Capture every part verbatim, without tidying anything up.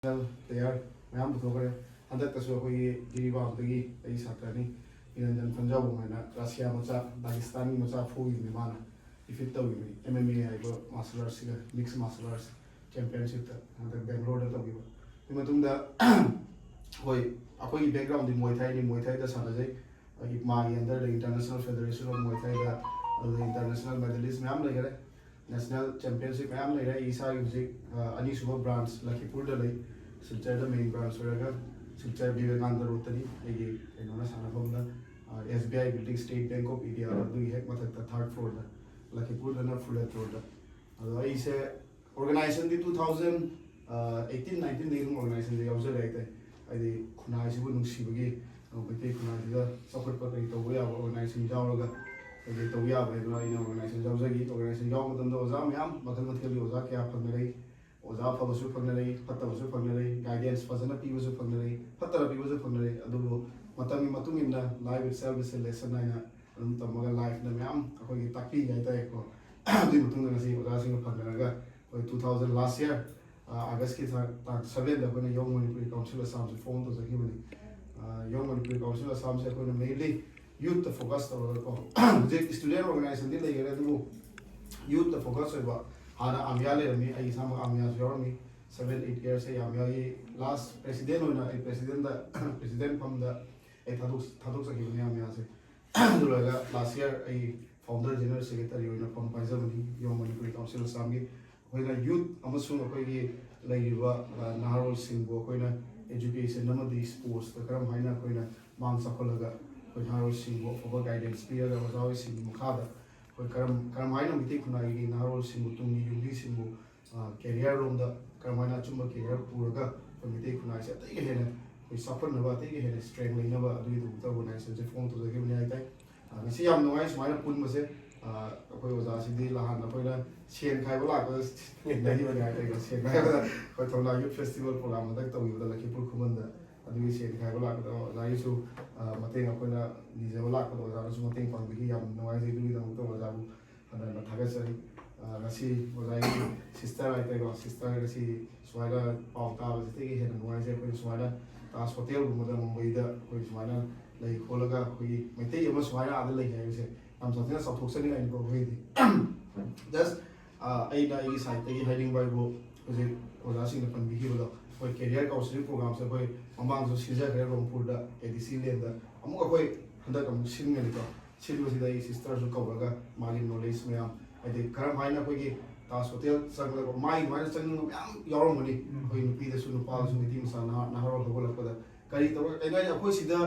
Player ꯃꯌꯥꯝ ꯄꯨꯊꯣꯛꯈ꯭ꯔꯦ꯫ ꯍꯟꯗꯛꯇꯁꯨ ꯑꯩꯈꯣꯏꯒꯤ ꯖꯤꯔꯤꯕꯥꯝꯗꯒꯤ ꯑꯩ ꯁꯥꯇ꯭ꯔꯅꯤ, ꯅꯤꯔꯟꯖꯟ ꯐꯟꯖꯥꯎꯕꯝ ꯍꯥꯏꯅ ꯔꯁꯤꯌꯥ ꯃꯆꯥ, ꯗꯥꯒꯤꯁꯇꯥꯟꯒꯤ ꯃꯆꯥ ꯐꯨꯈꯤꯕꯅꯤ꯫ ꯃꯥꯅ ꯗꯤꯐꯤꯠ ꯇꯧꯈꯤꯕꯅꯤ, ꯑꯦꯝ ꯑꯦꯝ ꯑꯦ ꯍꯥꯏꯕ ꯃꯥꯔꯁꯦꯜ ꯑꯥꯔꯠꯁꯤꯒ, ꯃꯤꯛꯁ ꯃꯥꯔꯁꯦꯜ ꯑꯥꯔꯠꯁ ꯆꯦꯝꯄꯤꯌꯟꯁꯤꯞꯇ ꯍꯟꯗꯛ ꯕꯦꯡꯒ꯭ꯂꯣꯔꯗ ꯇꯧꯈꯤꯕ꯫ ꯑꯗꯨꯒꯤ ꯃꯇꯨꯡꯗ ꯍꯣꯏ, ꯑꯩꯈꯣꯏꯒꯤ ꯕꯦꯛꯒ꯭ꯔꯥꯎꯟꯗꯤ ꯃꯣꯏ ꯊꯥꯏꯅꯤ, ꯃꯣꯏ ꯊꯥꯏꯗ ꯁꯥꯟꯅꯖꯩ꯫ ꯑꯩꯒꯤ ꯃꯥꯒꯤ ꯑꯟꯗꯔꯗ ꯏꯟꯇꯔꯅꯦꯁꯅꯦꯜ ꯐꯦꯗꯔꯦꯁꯟ ꯑꯣꯐ ꯃꯣꯏ ꯊꯥꯏꯗ, ꯑꯗꯨꯗ ꯏꯟꯇꯔꯅꯦꯁꯅꯦꯜ ꯃꯦꯗꯂꯤꯁ ꯃꯌꯥꯝ ꯂꯩꯈꯔꯦ, ꯅꯦꯁꯅꯦꯜ ꯆꯦꯝꯄꯤꯌꯟꯁꯤꯞ ꯃꯌꯥꯝ ꯂꯩꯔꯦ꯫ ꯑꯩ ꯏꯁꯥꯒꯤ ꯍꯧꯖꯤꯛ ꯑ, ꯑꯅꯤꯁꯨꯕ ꯕ꯭ꯔꯥꯟꯁ ꯂꯈꯤꯄꯨꯔꯗ ꯂꯩ꯫ ꯁꯤꯜꯆꯔꯗ ꯃꯦꯟ ꯕ꯭ꯔꯥꯟꯁ ꯑꯣꯏꯔꯒ ꯁꯤꯜꯆꯔ ꯕꯤꯕꯦꯀꯥꯅꯟꯗ ꯔꯣꯗꯇꯅꯤ ꯑꯩꯒꯤ ꯀꯩꯅꯣꯅ ꯁꯥꯟꯅꯐꯝꯗ, S B I building, state bank of India, ꯑꯗꯨꯒꯤ ꯍꯦꯛ ꯃꯊꯛꯇ ꯊꯥꯔꯠ ꯐ꯭ꯂꯣꯔꯗ꯫ ꯂꯈꯤꯄꯨꯔꯗꯅ ꯐꯨꯂꯦꯠ ꯔꯣꯗꯇ꯫ ꯑꯗꯣ ꯑꯩꯁꯦ ꯑꯣꯔꯒꯅꯥꯏꯖꯦꯁꯟꯗꯤ ꯇꯨ ꯊꯥꯎꯖꯟ ꯑꯩꯠꯇꯤꯟ ꯅꯥꯏꯟꯇꯤꯟꯗꯒꯤ ꯑꯗꯨꯝ ꯑꯣꯔꯒꯅꯥꯏꯖꯦꯁꯟꯗ ꯌꯥꯎꯖꯔꯦ ꯍꯥꯏꯇꯥꯔꯦ꯫ ꯍꯥꯏꯗꯤ ꯈꯨꯟꯅꯥꯏꯁꯤꯕꯨ ꯅꯨꯡꯁꯤꯕꯒꯤ, ꯑ, ꯃꯩꯇꯩ ꯈꯨꯟꯅꯥꯏꯁꯤꯗ ꯆꯥꯎꯈꯠꯄ ꯀꯔꯤ ꯇꯧꯕ ꯌꯥꯕ ꯑꯣꯔꯒꯅꯥꯏꯖꯦꯁꯟ ꯌꯥꯎꯔꯒ ꯀꯩꯀꯩ ꯇꯧꯕ ꯌꯥꯕ ꯍꯥꯏꯗꯅ ꯑꯩꯅ ꯑꯣꯔꯒꯅꯥꯏꯖꯦꯁꯟ ꯌꯥꯎꯖꯈꯤ꯫ ꯑꯣꯔꯒꯅꯥꯏꯖꯦꯁꯟ ꯌꯥꯎꯕ ꯃꯇꯝꯗ ꯑꯣꯖꯥ ꯃꯌꯥꯝ ꯃꯈꯜ ꯃꯊꯦꯜꯒꯤ ꯑꯣꯖꯥ ꯀꯌꯥ ꯐꯪꯅꯔꯛꯏ꯫ ꯑꯣꯖꯥ ꯑꯐꯕꯁꯨ ꯐꯪꯅꯔꯛꯏ, ꯐꯠꯇꯕꯁꯨ ꯐꯪꯅꯔꯛꯏ, ꯒꯥꯏꯗꯦꯟꯁ ꯐꯖꯅ ꯄꯤꯕꯁꯨ ꯐꯪꯅꯔꯛꯏ, ꯐꯠꯇꯅ ꯄꯤꯕꯁꯨ ꯐꯪꯅꯔꯛꯏ꯫ ꯑꯗꯨꯕꯨ ꯃꯇꯝꯒꯤ ꯃꯇꯨꯡ ꯏꯟꯅ life itself is a lesson ꯍꯥꯏꯅ ꯑꯗꯨꯝ ꯇꯝꯃꯒ ꯂꯥꯏꯐꯅ ꯃꯌꯥꯝ ꯑꯩꯈꯣꯏꯒꯤ ꯇꯥꯛꯄꯤ ꯍꯥꯏꯇꯥꯔꯦꯀꯣ꯫ ꯑꯗꯨꯒꯤ ꯃꯇꯨꯡꯗ ꯉꯁꯤ ꯑꯣꯖꯥꯁꯤꯡꯒ ꯐꯪꯅꯔꯒ ꯑꯩꯈꯣꯏ ꯇꯨ ꯊꯥꯎꯖꯟ ꯂꯥꯁ ꯌꯔ ꯑꯥꯒꯁꯀꯤ ꯇꯥꯡ ꯁꯕꯦꯟꯗ ꯑꯩꯈꯣꯏꯅ ꯌꯣꯡ ꯃꯅꯤꯄꯨꯔꯤ ꯀꯥꯎꯟꯁꯤꯜ ꯑꯁꯥꯝꯁꯦ ꯐꯣꯝ ꯇꯧꯖꯈꯤꯕꯅꯤ꯫ ꯌꯣꯡ ꯃꯅꯤꯄꯨꯔꯤ ꯀꯥꯎꯟꯁꯤꯜ ꯑꯁꯥꯝꯁꯦ ꯑꯩꯈꯣꯏꯅ ꯃꯦꯟꯂꯤ ꯌꯨꯠꯇ ꯐꯣꯀꯁ ꯇꯧꯔꯒꯀꯣ, ꯍꯧꯖꯤꯛ ꯁ꯭ꯇꯨꯗꯦꯟ ꯑꯣꯔꯒꯅꯥꯏꯖꯦꯁꯟꯗꯤ ꯂꯩꯈꯔꯦ, ꯑꯗꯨꯕꯨ ꯌꯨꯠꯇ ꯐꯣꯀꯁ ꯑꯣꯏꯕ, ꯍꯥꯟꯅ ꯑꯥꯃꯤꯌꯥ ꯂꯩꯔꯝꯃꯤ, ꯑꯩ ꯏꯁꯥꯃꯛ ꯑꯥꯃꯤꯌꯥꯁꯨ ꯌꯥꯎꯔꯝꯃꯤ꯫ ꯁꯕꯦꯟ ꯑꯩꯠ ꯌꯔꯁ ꯑꯩ ꯑꯥꯃꯤꯌꯥꯒꯤ ꯂꯥꯁ ꯄ꯭ꯔꯦꯁꯤꯗꯦꯟ ꯑꯣꯏꯅ, ꯑꯩ ꯄ꯭ꯔꯦꯁꯤꯗꯦꯟꯗ ꯄ꯭ꯔꯦꯁꯤꯗꯦꯟ ꯐꯝꯗ ꯑꯩ ꯊꯥꯗꯣꯛ ꯊꯥꯗꯣꯛꯆꯈꯤꯕꯅꯤ ꯑꯥꯃꯤꯌꯥꯁꯦ꯫ ꯑꯗꯨ ꯂꯣꯏꯔꯒ ꯂꯥꯁ ꯌꯔ ꯑꯩ ꯐꯥꯎꯟꯗꯔ ꯖꯦꯅꯔꯦꯜ ꯁꯦꯀ꯭ꯔꯦꯇꯔꯤ ꯑꯣꯏꯅ ꯐꯝ ꯄꯥꯏꯖꯕꯅꯤ ꯌꯣꯡ ꯃꯅꯤꯄꯨꯔꯤ ꯀꯥꯎꯟꯁꯤꯜ ꯑꯁꯥꯝꯒꯤ꯫ ꯑꯩꯈꯣꯏꯅ ꯌꯨꯠ ꯑꯃꯁꯨꯡ ꯑꯩꯈꯣꯏꯒꯤ ꯂꯩꯔꯤꯕ, ꯑ, ꯅꯍꯥꯔꯣꯜꯁꯤꯡꯕꯨ ꯑꯩꯈꯣꯏꯅ ꯑꯦꯖꯨꯀꯦꯁꯟ ꯑꯃꯗꯤ ꯁ꯭ꯄꯣꯔꯠꯁꯇ ꯀꯔꯝ ꯍꯥꯏꯅ ꯑꯩꯈꯣꯏꯅ ꯃꯥꯡ ꯆꯥꯎꯈꯠꯂꯒ ꯑꯩꯈꯣꯏ ꯅꯍꯥꯔꯣꯜꯁꯤꯡꯕꯨ ꯑꯐꯕ ꯒꯥꯏꯗꯦꯟꯁ ꯄꯤꯔꯒ ꯑꯣꯖꯥ ꯍꯣꯏꯁꯤꯡꯒꯤ ꯃꯈꯥꯗ ꯑꯩꯈꯣꯏ ꯀꯔꯝ ꯀꯔꯝ ꯍꯥꯏꯅ ꯃꯩꯇꯩ ꯈꯨꯟꯅꯥꯏꯒꯤ ꯅꯍꯥꯔꯣꯜꯁꯤꯡꯕꯨ, ꯇꯨꯡꯒꯤ ꯌꯨꯝꯕꯤꯁꯤꯡꯕꯨ, ꯑ, ꯀꯦꯔꯤꯌꯔ ꯂꯣꯝꯗ ꯀꯔꯝ ꯍꯥꯏꯅ ꯑꯆꯨꯝꯕ ꯀꯦꯔꯤꯌꯔ ꯄꯨꯔꯒ ꯑꯩꯈꯣꯏ ꯃꯩꯇꯩ ꯈꯨꯟꯅꯥꯏꯁꯦ ꯑꯇꯩꯒ ꯍꯦꯟꯅ ꯑꯩꯈꯣꯏ ꯆꯥꯎꯈꯠꯅꯕ, ꯑꯇꯩꯒ ꯍꯦꯟꯅ ꯁ꯭ꯇꯔꯦꯡ ꯂꯩꯅꯕ ꯑꯗꯨꯒꯤꯗꯃꯛꯇ ꯑꯣꯔꯒꯅꯥꯏꯖꯦꯁꯟꯁꯦ ꯐꯣꯝ ꯇꯧꯖꯈꯤꯕꯅꯤ ꯍꯥꯏꯇꯥꯔꯦ꯫ ꯑ, ꯉꯁꯤ ꯌꯥꯝ ꯅꯨꯡꯉꯥꯏ ꯁꯨꯃꯥꯏꯅ ꯄꯨꯟꯕꯁꯦ꯫ ꯑ, ꯑꯩꯈꯣꯏ ꯑꯣꯖꯥꯁꯤꯗꯤ ꯅꯍꯥꯟ ꯑꯩꯈꯣꯏꯅ ꯁꯦꯟ ꯈꯥꯏꯕ ꯂꯥꯛꯄꯗ ꯊꯦꯡꯅꯈꯤꯕꯅꯤ ꯍꯥꯏꯇꯥꯔꯦ꯫ ꯁꯦꯟ ꯈꯥꯏꯕꯗ ꯑꯩꯈꯣꯏ ꯊꯧꯅꯥ ꯌꯨꯠ ꯐꯦꯁꯇꯤꯚꯦꯜ ꯄ꯭ꯔꯣꯒ꯭ꯔꯥꯝ ꯍꯟꯗꯛ ꯇꯧꯈꯤꯕꯗ ꯂꯛꯈꯤꯄꯨꯔ ꯈꯨꯃꯟꯗ, ꯑꯗꯨꯒꯤ ꯁꯦꯟ ꯈꯥꯏꯕ ꯂꯥꯛꯄꯗ ꯑꯣꯖꯥꯒꯤꯁꯨ, ꯑ, ꯃꯇꯦꯡ ꯑꯩꯈꯣꯏꯅ ꯅꯤꯖꯕ ꯂꯥꯛꯄꯗ ꯑꯣꯖꯥꯅꯁꯨ ꯃꯇꯦꯡ ꯄꯥꯡꯕꯤꯈꯤ꯫ ꯌꯥꯝ ꯅꯨꯡꯉꯥꯏꯖꯩ꯫ ꯑꯗꯨꯒꯤꯗꯃꯛꯇ ꯑꯣꯖꯥꯕꯨ ꯍꯟꯅ ꯍꯟꯅ ꯊꯥꯒꯠꯆꯔꯤ꯫ ꯑ, ꯉꯁꯤ ꯑꯣꯖꯥꯒꯤ ꯁꯤꯁꯇꯔ ꯍꯥꯏꯇꯥꯔꯦꯀꯣ, ꯁꯤꯁꯇꯔ ꯉꯁꯤ ꯁꯨꯃꯥꯏꯅ ꯄꯥꯎ ꯇꯥꯕꯁꯤꯗꯒꯤ ꯍꯦꯟꯅ ꯅꯨꯡꯉꯥꯏꯖꯩ꯫ ꯑꯩꯈꯣꯏꯅ ꯁꯨꯃꯥꯏꯅ ꯇꯥꯖ ꯍꯣꯇꯦꯜꯒꯨꯝꯕꯗ ꯃꯨꯝꯕꯩꯗ ꯑꯩꯈꯣꯏ ꯁꯨꯃꯥꯏꯅ ꯂꯩ ꯈꯣꯠꯂꯒ ꯑꯩꯈꯣꯏꯒꯤ ꯃꯩꯇꯩ ꯑꯃ ꯁꯨꯃꯥꯏꯅ ꯑꯥꯗ ꯂꯩ ꯍꯥꯏꯕꯁꯦ ꯌꯥꯝ ꯁꯥꯊꯤꯅ ꯆꯥꯎꯊꯣꯛꯆꯅꯤꯡꯉꯥꯏꯅꯤꯀꯣ ꯑꯩꯈꯣꯏꯒꯤꯗꯤ꯫ ꯖꯁ ꯑꯩꯅ ꯑꯩꯒꯤ ꯁꯥꯏꯠꯇꯒꯤ ꯍꯥꯏꯅꯤꯡꯕ ꯍꯥꯏꯕꯨ, ꯍꯧꯖꯤꯛ ꯑꯣꯖꯥꯁꯤꯡꯅ ꯄꯟꯕꯤꯈꯤꯕꯗꯣ, ꯑꯩꯈꯣꯏ ꯀꯦꯔꯤꯌꯔ ꯀꯥꯎꯟꯁꯤꯂꯤꯡ ꯄ꯭ꯔꯣꯒ꯭ꯔꯥꯝꯁꯦ ꯑꯩꯈꯣꯏ ꯃꯃꯥꯡꯁꯨ ꯁꯤꯟꯖꯈ꯭ꯔꯦ ꯔꯣꯡꯄꯨꯔꯗ, ꯑꯦ ꯗꯤ ꯁꯤ ꯂꯦꯟꯗ꯫ ꯑꯃꯨꯛ ꯑꯩꯈꯣꯏ ꯍꯟꯗꯛ ꯑꯃꯨꯛ ꯁꯤꯟꯒꯅꯤꯀꯣ꯫ ꯁꯤꯟꯕꯁꯤꯗ ꯑꯩ ꯁꯤꯁꯇꯔꯁꯨ ꯀꯧꯔꯒ ꯃꯥꯒꯤ ꯅꯣꯂꯦꯖ ꯃꯌꯥꯝ, ꯍꯥꯏꯗꯤ ꯀꯔꯝ ꯍꯥꯏꯅ ꯑꯩꯈꯣꯏꯒꯤ ꯇꯥꯖ ꯍꯣꯇꯦꯜ ꯆꯪꯂꯒ ꯃꯥꯒꯤ ꯑꯗꯨꯃꯥꯏꯅ ꯆꯪꯅꯤꯡꯕ ꯃꯌꯥꯝ ꯌꯥꯎꯔꯝꯒꯅꯤ꯫ ꯎꯝ꯫ ꯑꯩꯈꯣꯏ ꯅꯨꯄꯤꯗꯁꯨ ꯅꯨꯄꯥꯗꯁꯨ, ꯃꯩꯇꯩ ꯃꯆꯥ ꯅꯍꯥ-, ꯅꯍꯥꯔꯣꯜ ꯍꯧꯒꯠꯂꯛꯄꯗ ꯀꯔꯤ ꯇꯧꯔꯒ, ꯀꯩꯅꯣ ꯍꯥꯏꯗꯤ ꯑꯩꯈꯣꯏ ꯁꯤꯗ,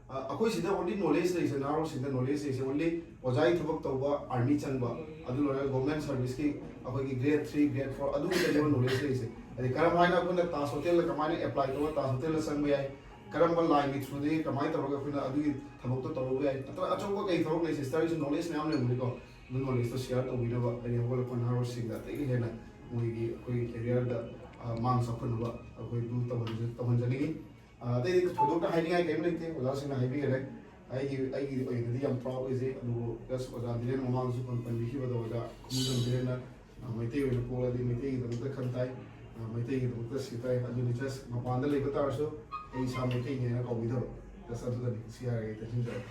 ꯑ, ꯑꯩꯈꯣꯏ ꯁꯤꯗ ꯑꯣꯟꯂꯤ ꯅꯣꯂꯦꯖ ꯂꯩꯁꯦ, ꯅꯍꯥꯔꯣꯜꯁꯤꯡꯗ ꯅꯣꯂꯦꯖ ꯂꯩꯁꯦ ꯑꯣꯟꯂꯤ ꯑꯣꯖꯥꯒꯤ ꯊꯕꯛ ꯇꯧꯕ, ꯑꯥꯔꯃꯤ ꯆꯪꯕ, ꯑꯗꯨ ꯂꯣꯏꯔꯒ ꯒꯣꯔꯃꯦꯟ ꯁꯥꯔꯚꯤꯁꯀꯤ ꯑꯩꯈꯣꯏꯒꯤ ꯒ꯭ꯔꯦꯗ ꯊ꯭ꯔꯤ, ꯒ꯭ꯔꯦꯗ ꯐꯣꯔ, ꯑꯗꯨꯒꯨꯝꯕ ꯅꯣꯂꯦꯖ ꯂꯩꯁꯦ꯫ ꯍꯥꯏꯗꯤ ꯀꯔꯝ ꯍꯥꯏꯅ ꯑꯩꯈꯣꯏꯅ ꯇꯥꯖ ꯍꯣꯇꯦꯜꯗ ꯀꯃꯥꯏꯅ ꯑꯦꯄ꯭ꯂꯥꯏ ꯇꯧꯔꯒ ꯇꯥꯖ ꯍꯣꯇꯦꯜꯗ ꯆꯪꯕ ꯌꯥꯏ, ꯀꯔꯝꯕ ꯂꯥꯏꯟꯒꯤ ꯊ꯭ꯔꯨꯗꯒꯤ ꯀꯃꯥꯏꯅ ꯇꯧꯔꯒ ꯑꯩꯈꯣꯏꯅ ꯑꯗꯨꯒꯤ ꯊꯕꯛꯇꯣ ꯇꯧꯔꯨꯕ ꯌꯥꯏ, ꯅꯠꯇ꯭ꯔꯒ ꯑꯆꯧꯕ ꯀꯩ ꯊꯕꯛ ꯂꯩ, ꯁꯤꯁꯇꯔꯒꯤꯁꯨ ꯅꯣꯂꯦꯖ ꯃꯌꯥꯝ ꯂꯩꯔꯝꯒꯅꯤꯀꯣ꯫ ꯑꯗꯨ ꯅꯣꯂꯦꯖꯇꯣ ꯁꯤꯌꯥꯔ ꯇꯧꯕꯤꯅꯕ ꯑꯩꯅ ꯍꯧꯒꯠꯂꯛꯄ ꯅꯍꯥꯔꯣꯜꯁꯤꯡꯗ ꯑꯇꯩꯒ ꯍꯦꯟꯅ ꯃꯣꯏꯒꯤ ꯑꯩꯈꯣꯏꯒꯤ ꯀꯦꯔꯤꯌꯔꯗ, ꯑ, ꯃꯥꯡ ꯆꯥꯎꯈꯠꯅꯕ ꯑꯩꯈꯣꯏ ꯑꯗꯨ ꯇꯧꯍꯟꯖ-, ꯇꯧꯍꯟꯖꯅꯤꯡꯉꯤ꯫ ꯑ, ꯑꯇꯩꯗꯤ ꯊꯣꯏꯗꯣꯛꯅ ꯍꯥꯏꯅꯤꯡꯉꯥꯏ ꯀꯔꯤꯝ ꯂꯩꯇꯦ, ꯑꯣꯖꯥꯁꯤꯡꯅ ꯍꯥꯏꯕꯤꯈꯔꯦ꯫ ꯑꯩꯒꯤ, ꯑꯩꯒꯤ ꯑꯣꯏꯅꯗꯤ ꯌꯥꯝ ꯄ꯭ꯔꯥꯎꯗ ꯑꯣꯏꯖꯩ꯫ ꯑꯗꯨꯕꯨ ꯖꯁ ꯑꯣꯖꯥ ꯙꯤꯔꯦꯟ ꯃꯃꯥꯡꯗꯁꯨ ꯄꯟ-, ꯄꯟꯕꯤꯈꯤꯕꯗꯣ, ꯑꯣꯖꯥ ꯈꯨꯃꯟꯖꯝ ꯙꯤꯔꯦꯟꯅ, ꯑ, ꯃꯩꯇꯩ ꯑꯣꯏꯅ ꯄꯣꯛꯂꯗꯤ ꯃꯩꯇꯩꯒꯤꯗꯃꯛꯇ ꯈꯟ ꯇꯥꯏ, ꯑ, ꯃꯩꯇꯩꯒꯤꯗꯃꯛꯇ ꯁꯤ ꯇꯥꯏ꯫ ꯑꯗꯨꯅꯤ, ꯖꯁ ꯃꯄꯥꯟꯗ ꯂꯩꯕ ꯇꯥꯔꯁꯨ ꯑꯩ ꯏꯁꯥ ꯃꯩꯇꯩꯅꯦꯅ ꯀꯧꯕꯤꯗꯕ, ꯖꯁ ꯑꯗꯨꯗꯅꯤ꯫ ꯁꯤ ꯍꯥꯏꯔꯒ ꯑꯩ ꯇꯦꯟꯁꯤꯟꯖꯔꯦ꯫